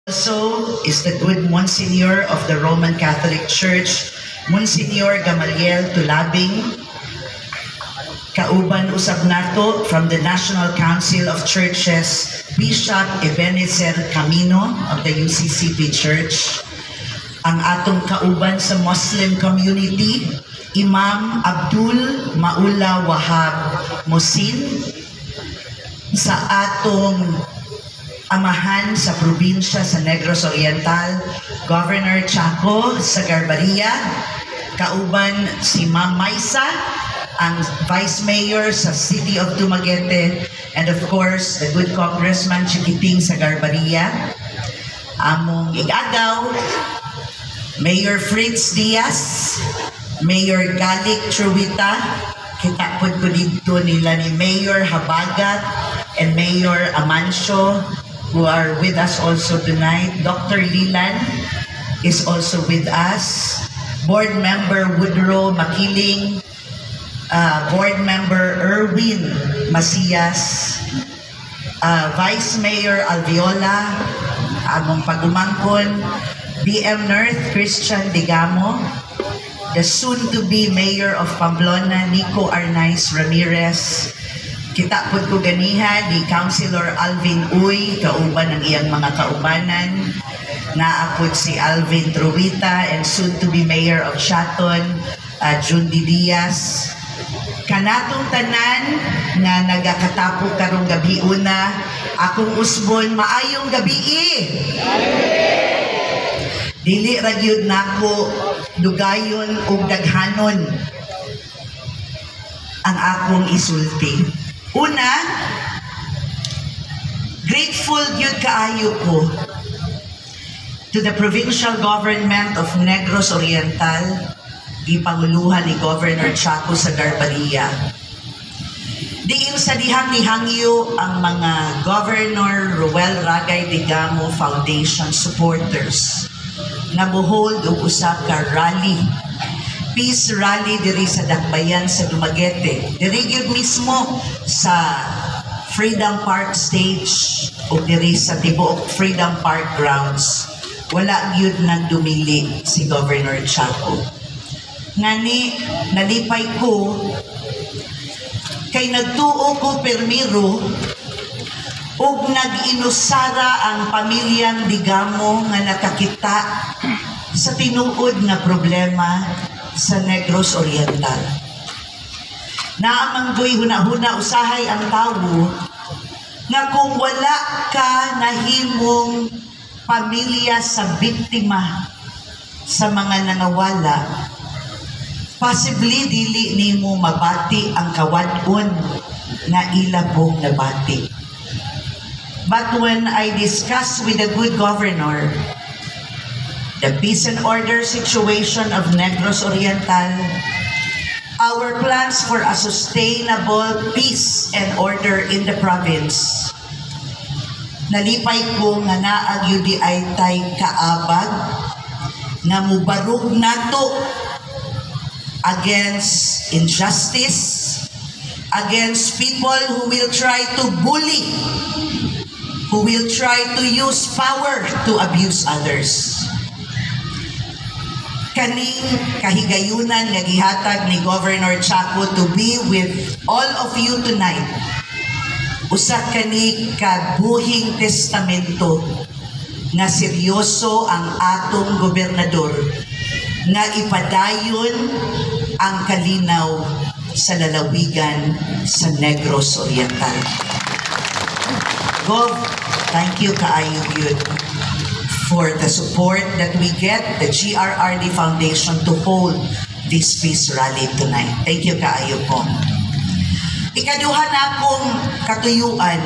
Also is the good Monsignor of the Roman Catholic Church, Monsignor Gamaliel Tulabing. Kauban usab nato from the National Council of Churches, Bishop Ebenezer Camino of the UCCP Church. Ang atong kauban sa Muslim community, Imam Abdul Maula Wahab Musin. Sa atong amahan sa probinsya sa Negros Oriental, Governor Chaco Sagarbarria, kauban si Ma'am Maisa, ang Vice Mayor sa City of Dumaguete, and of course, the good Congressman Chiquiting Sagarbarria, among igagaw, Mayor Fritz Diaz, Mayor Galic Truita, kita pod ko dito nila ni Mayor Habagat and Mayor Amancio, who are with us also tonight. Dr. Lilan is also with us. Board Member Woodrow Makiling, Board Member Erwin Macias, Vice Mayor Alviola, among pagumangkon, BM North Christian Digamo, the soon-to-be Mayor of Pamplona, Nico Arnaiz Ramirez. Kita pod ko ganiha ni Councilor Alvin Uy, kauban ng iyang mga kaubanan. Naa pod si Alvin Truita and soon-to-be Mayor of Siaton, Jundi Diaz. Kanatong tanan nga nagakatapo karong gabi una, akong usbon, maayong gabi. Dili ra gyud nako dugayon ug daghanon ang akong isulti. Una, grateful gyud kaayo ko to the provincial government of Negros Oriental, gipanguluhan ni Governor Chaco Sagarbarria. Diin sa dihang nihangyo ang mga Governor Roel Ragay Degamo Foundation supporters na muhold og usa ka rally, peace rally, diri sa Dakbayan sa Dumaguete, diri gyud mismo sa Freedom Park stage o diri sa tibuok Freedom Park grounds. Wala gyud nagdumili si Governor Chaco. Ngani nalipay ko kay nagtuo ko permiro ug nag-inusara ang pamilyang Digamo nga nakakita sa tinuod nga problema sa Negros Oriental. Naa man goy huna-huna usahay ang tawo nga kung wala ka nahimong pamilya sa biktima sa mga nangawala, possibly dili nimo mabati ang kawad-on nga ila pong nabati. But when I discuss with the good governor the peace and order situation of Negros Oriental, our plans for a sustainable peace and order in the province, nalipay ko nga naa gyud diay tay kaabag nga mubarog nato against injustice, against people who will try to bully, who will try to use power to abuse others. Kaning kahigayunan nga gihatag ni Governor Chaco to be with all of you tonight, usa kani kabuhing testamento nga seryoso ang atong gobernador nga ipadayon ang kalinaw sa lalawigan sa Negros Oriental. Gov, thank you kaayo gyud for the support that we get the GRRD Foundation to hold this peace rally tonight. Thank you kaayo po. Ikaduha na akong katuyuan.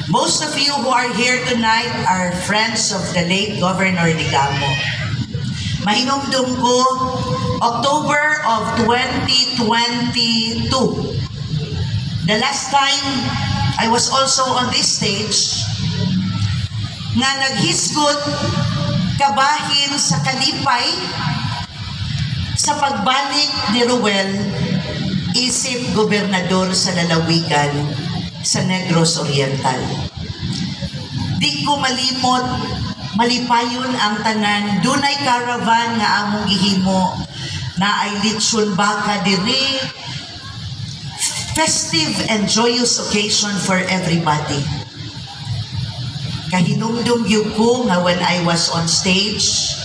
Most of you who are here tonight are friends of the late Governor Degamo. Mahinumdum ko, October of 2022, the last time I was also on this stage, nga naghisgot kabahin sa kalipay sa pagbalik ni Roel isip gobernador sa lalawigan sa Negros Oriental. Di ko malimot, malipayon ang tanan. Dunay caravan nga among gihimo naay litson baka diri. Festive and joyous occasion for everybody. Kahinumdum gyud ko nga when I was on stage,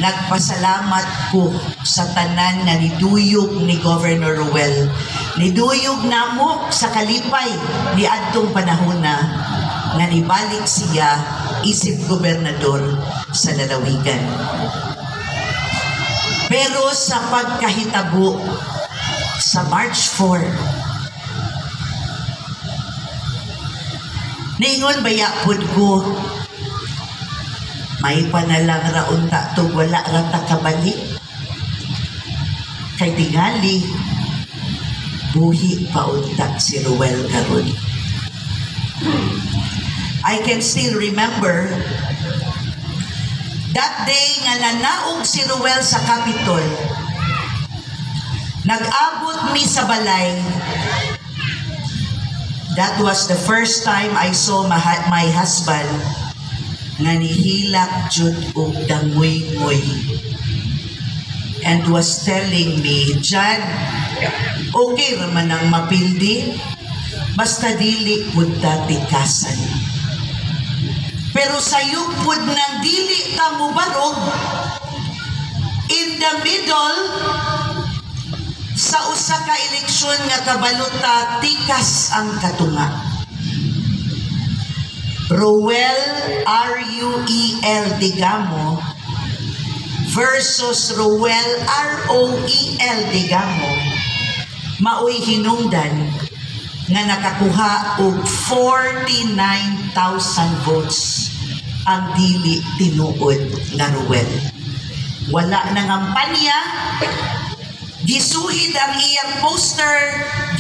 nagpasalamat ko sa tanan nga niduyog ni Governor Ruel. Niduyog namo sa kalipay ni adtong panahona nga nibalik siya isip gobernador sa lalawigan. Pero sa pagkahitabo sa March 4, niingon baya pud ko, may panalang ra unta to, wala ra ta kabalik. Kay tingali, buhi pa unta si Ruel karon. I can still remember that day nga nanaog si Ruel sa Capitol. Nag-abot mi sa balay. That was the first time I saw my husband nga nihilak jud og dangoy-ngoy and was telling me, "Jan, okay raman ang mapildi, basta dili pud ta tikasan." Pero sayop pud nang dili ta mobarog in the middle sa usa ka eleksyon nga kabalo ta tikas ang katunga. Ruel Ruel Degamo versus Ruel Roel Degamo maoy hinungdan nga nakakuha og 49,000 votes ang dili tinuod nga Ruel. Wala na ngampanya, gisuhid ang iyang poster,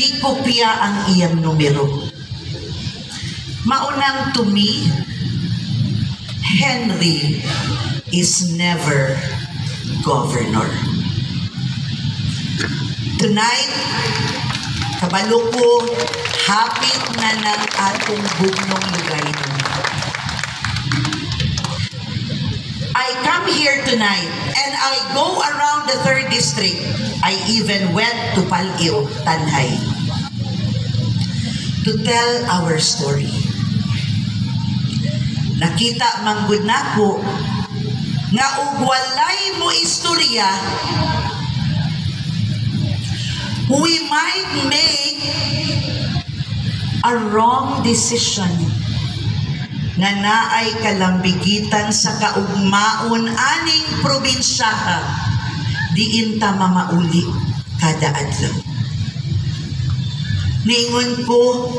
gikopya ang iyang numero. Maunang to me, Henry is never governor. Tonight, kabalo ko, hapit na ng atong bugnong lugayon. I come here tonight and I go around the third district. I even went to Palio, Tanjay, to tell our story. Nakita manggod nako nga og walay mo istorya, we might make a wrong decision nga naay kalambigitan sa kaugmaon aning probinsya, diin ta mamauli kada adlaw. Niingon ko,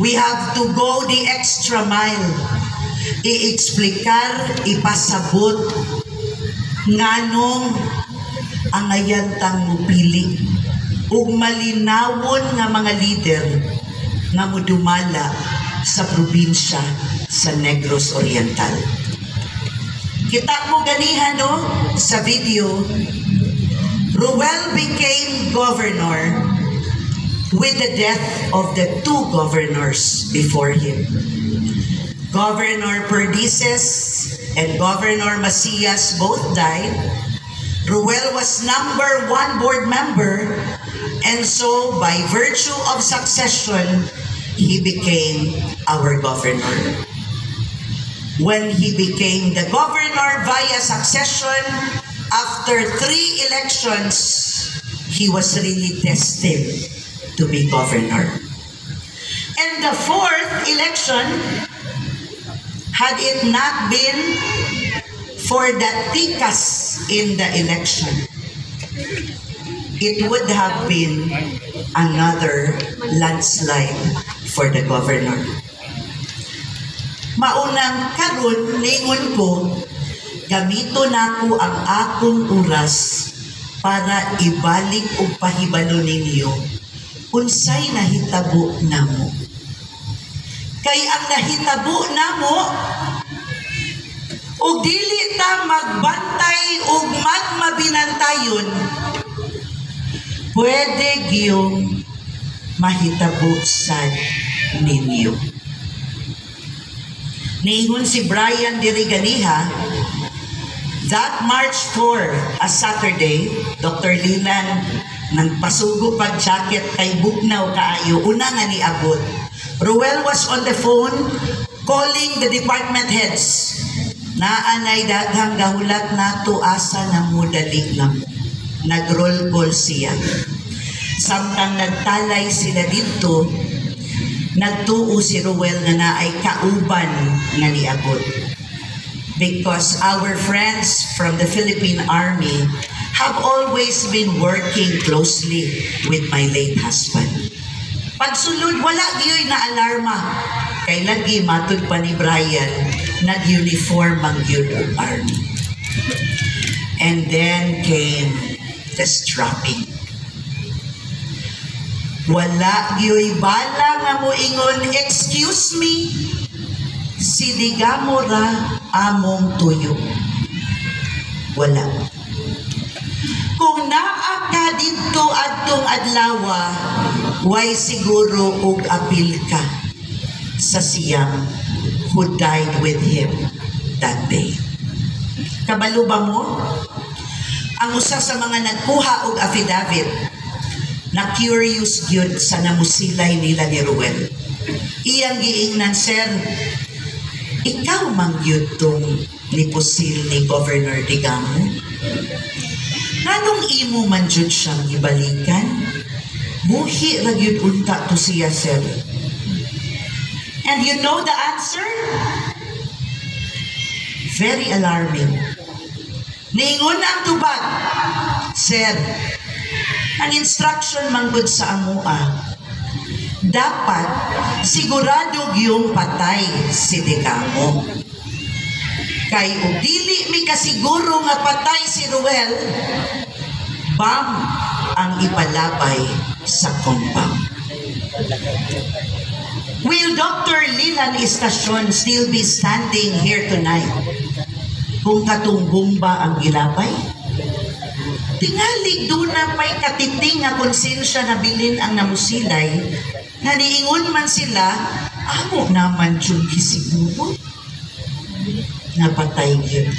we have to go the extra mile. I-eksplikar, ipasabot nganong angayan tang mupili ug malinawon nga mga leader nga modumala sa probinsya sa Negros Oriental. Kita mo ganihan, no, sa video, Ruel became governor with the death of the two governors before him. Governor Perdices and Governor Macias both died. Ruel was number one board member, and so by virtue of succession, he became our governor. When he became the governor via succession, after three elections, he was really destined to be governor. And the fourth election, had it not been for the tikas in the election, it would have been another landslide for the governor. Maunang karon ningon ko, gamito nako ang akong oras para ibalik og pahibalo ninyo unsay nahitabo namo. Kay ang nahitabo namo, ug dili ta magbantay ug magmabinantayon, pwede giyong mahitabo sad ninyo. Niingon si Brian diri ganiha, that March 4, a Saturday, Dr. Leland, nagpasugo pag jacket kay bugnaw kaayo, una nga niabot. Ruel was on the phone calling the department heads. Naanay daghang gahulat nato, asa na mo, dali na mo. Nag-roll call siya. Samtang nagtalay sila dito, nagtuo si Ruel nga naay kauban nga niabot. Because our friends from the Philippine Army have always been working closely with my late husband. Pagsulod, wala gyud na alarma. Kay lagi, matud pa ni Brian, nag-uniform ang gyud og army. And then came the strapping. Wala gyoy bala nga moingon, "Excuse me, si Degamo ra among tuyo." Wala. Kung naa ka didto adtong adlawa, way siguro og apil ka sa siyam who died with him that day. Kabalo ba mo? Ang usa sa mga nagkuha og affidavit na curious gyud sa namusilay nila ni Ruel. Iyang giingnan, "Sir, ikaw man gyud tong nipusil ni Governor Degamo? Nganong imo man jud siyang gibalikan? Buhi ra gyud unta to siya, sir." And you know the answer? Very alarming. Niingon ang tubag, "Sir, ang instruction manggod sa amoa, dapat sigurado yung patay si Degamo. Kay og dili mi kasiguro nga patay si Ruel, bomb ang ipalabay sa compound." Will Dr. Leland Estacion still be standing here tonight kung katong bomba ang gilabay? Tingali duna pa'y katiting nga konsensya na bilin ang namusilay, nga niingon man sila, amo naman jud gisiguro napatay gyud.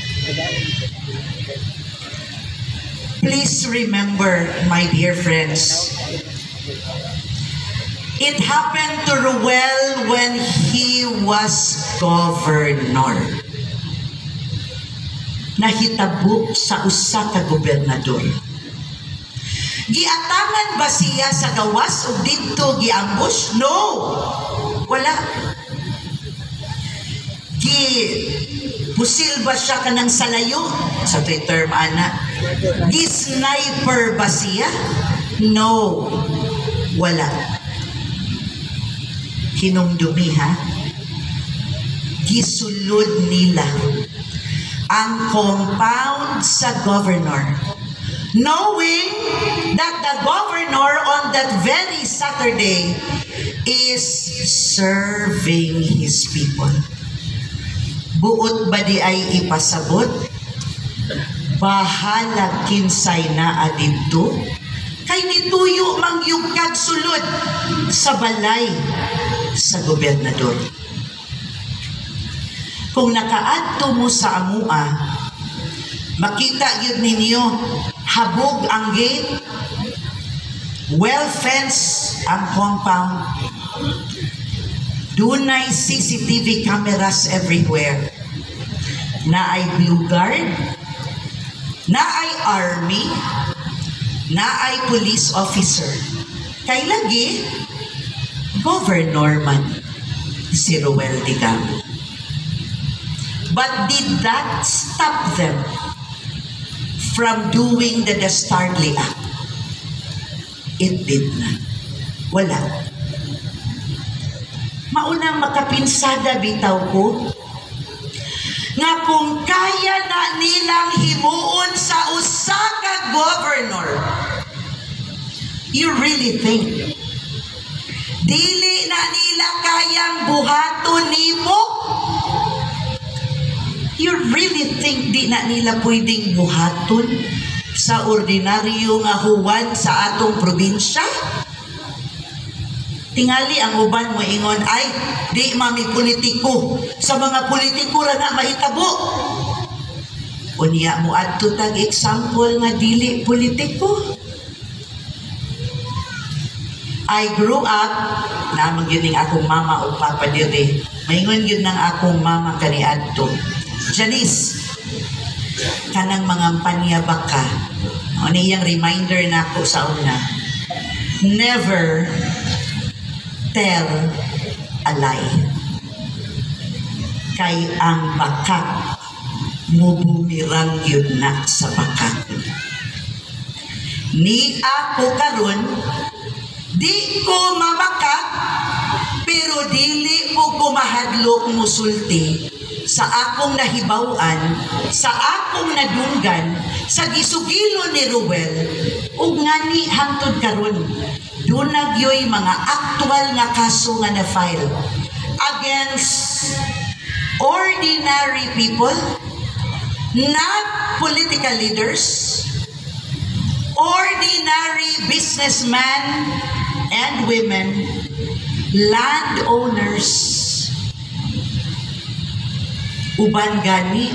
Please remember, my dear friends, it happened to Ruel when he was governor. Nahitabo sa usa ka gobernador. Giatangan ba siya sa gawas ug didto giambush? No. Wala. Gi pusil ba siya kanang salayo? Sa to'y term ana. Gi sniper ba siya? No. Wala. Hinumdumi ha. Gisulod nila ang compound sa governor, knowing that the governor on that very Saturday is serving his people. Buot ba diay ipasabot? Bahala kinsay naa didto. Kay nituyo mangyug kag sulod sa balay sa gobernador. Kung nakaadto mo sa amua, makita gyud ninyo habog ang gate, well fenced ang compound, dunay CCTV cameras everywhere. Naay blue guard, naay army, naay police officer. Kay lagi, governor man si Ruel Degamo. But did that stop them from doing the dastardly act? It did not. Wala. Maunang makapinsada bitaw ko nga kung kaya na nilang himuon sa usa ka governor, you really think dili na nila kayang buhaton nimo? You really think di na nila pwedeng buhaton sa ordinaryo nga huwan sa atong probinsya? Tingali ang uban mo ingon, "Ay, di man mi politiko. Sa mga politiko ra na mahitabo." Unya mo adto tag example nga dili politiko. I grew up, naman gyud ning akong mama ug papa diri. Maingon gyud nang akong mama kaniadto, "Janice, kanang mga panyabak ka." Ano iyang reminder nako sa una? Never tell a lie. Kay ang bakak mubumirang yun na sa bakak. Ni ako karon di ko mabakak, pero dili ko mahadlok musulti sa akong nahibaw-an, sa akong nadunggan, sa gisugilo ni Ruel, ug ngani hangtod karon duna gyoy mga aktual nga kaso nga na-file against ordinary people, not political leaders, ordinary businessmen and women, landowners, uban gani,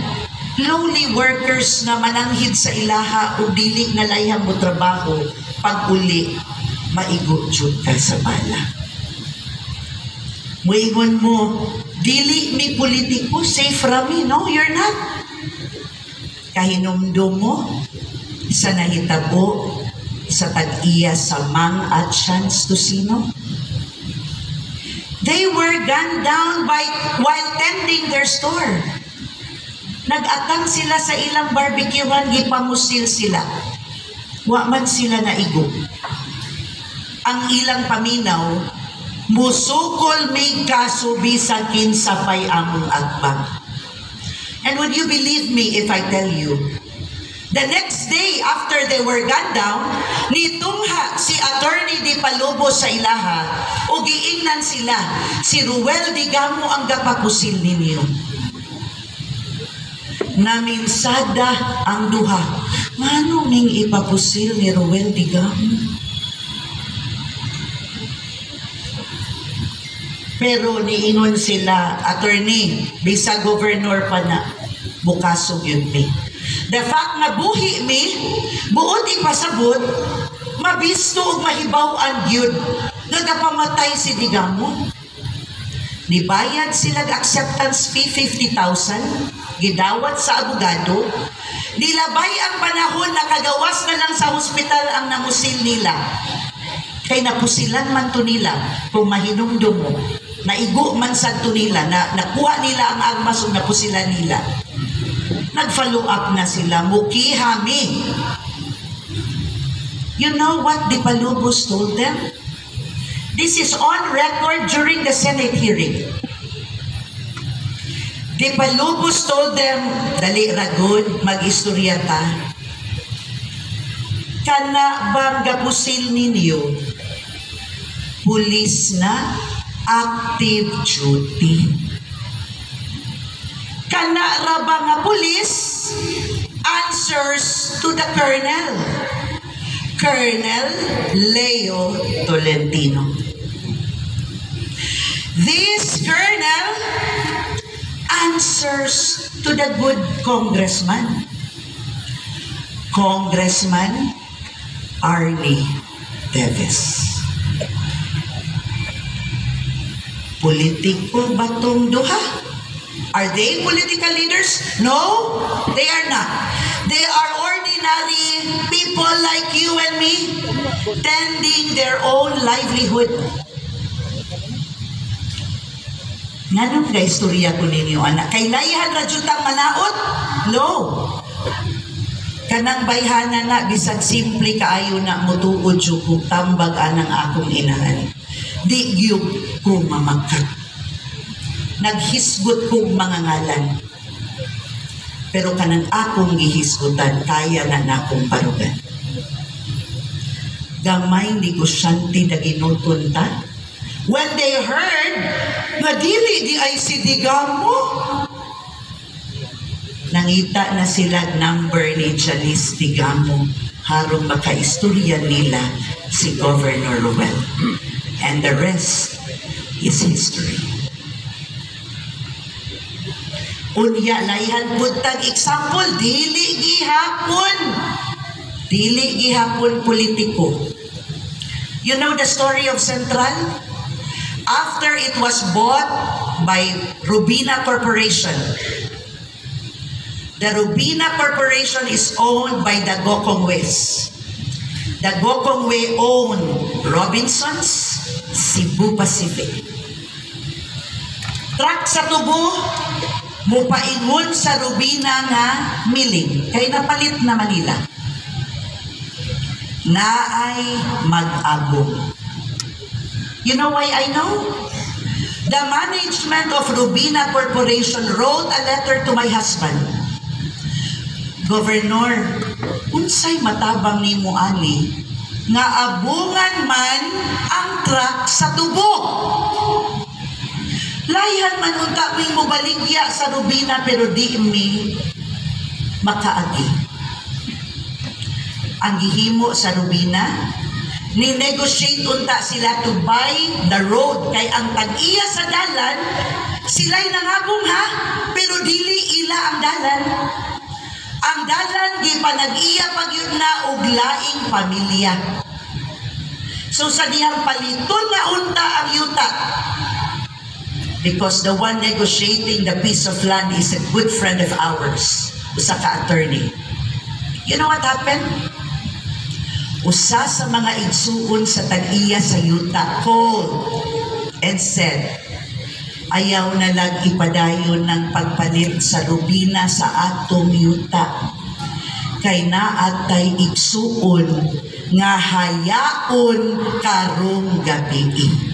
lowly workers nga mananghid sa ilaha ug dili nga layhan mo trabaho, pag uli, maigo jud ka sa bala. Muingon mo, "Dili mi politiko, safe rami." No, you're not. Kahinumdum mo sa nahitabo sa tag-iya sa Mang Atchann's Tocino. They were gunned down by while tending their store. Nag-atang sila sa ilang barbecuehan, gipamusil sila. Wa man sila naigo. Ang ilang paminaw, "Musukol may kaso bisan kinsa pay among agbang." And would you believe me if I tell you, the next day after they were gunned down, nitungha si Attorney Depalobos sa ilaha o giingnan sila, "Si Ruel Degamo ang gapapusil ninyo." Naminsada ang duha. Ngano ning ipapusil ni Ruel Degamo? Pero niingon sila, "Attorney, bisa governor pa na, bukasog yun mi. The fact nga buhi mi, buot ipasabot, mabisto og mahibaw-an gyud nga gapamatay si Degamo." Nibayad sila acceptance fee, 50,000, gidawat sa abogado. Nilabay ang panahon, nakagawas na lang sa hospital ang namusil nila. Kay napusilan man to nila, kung mahinumdum mo. Naigo man sa to nila, na nakuha nila ang armas ug napusilan nila. Nag-follow up na sila, "Mukiha mi." You know what Depalobos told them? This is on record during the Senate hearing. Depalobos told them, "Dali ragod, mag-istorya ta. Kana bang gapusil ninyo, pulis na active duty. Kana ra ba nga pulis answers to the colonel?" Colonel Leo Tolentino. This colonel answers to the good congressman, Congressman Arnie Teves. Politiko ba tong duha? Are they political leaders? No, they are not. They are ordinary people like you and me, tending their own livelihood. Nganong ga istorya ko ninyo, anak? Kay layhan ra jud tang manaot? No. Kanang bayhana na bisag simple kaayo na, mutuod jud ko tambag anang akong inahan. Di gyud ko mamakak. Naghisgot kog mga ngalan. Pero kanang akong gihisgutan, kaya na nakong barugan. Gamay negosyante na ginuton ta. When they heard nga dili di ay si Degamo, nangita na sila number ni Janice Degamo harong makaistorya nila si Governor Ruel. And the rest is history. Unya, layhan pud tag example, dili gihapon. Dili gihapon politiko. You know the story of Central? After it was bought by Robina Corporation, the Robina Corporation is owned by the Gokongwes. The Gokongwei own Robinsons, Cebu Pacific. Truck sa tubo, mupaingon sa Robina nga milling, kay napalit na Manila. Naay mag-agong. You know why I know? The management of Robina Corporation wrote a letter to my husband. "Governor, unsay matabang nimo ani nga abungan man ang truck sa tubo? Layhan man unta mi mo baligya sa Robina pero di mi makaagi." Ang gihimo sa Robina, ni-negotiate unta sila to buy the road kay ang tag-iya sa dalan, sila'y nangagong ha, pero dili ila ang dalan. Ang dalan gipanag-iya pag yun na og laing pamilya. So sa dihang paliton na unta ang yuta, because the one negotiating the piece of land is a good friend of ours, usa ka attorney. You know what happened? Usa sa mga igsuon sa tag-iya sa yuta called and said, "Ayaw na lang ipadayon ng pagpalit sa Robina sa atong yuta. Kay naatay igsuon nga hayaon karong gabi."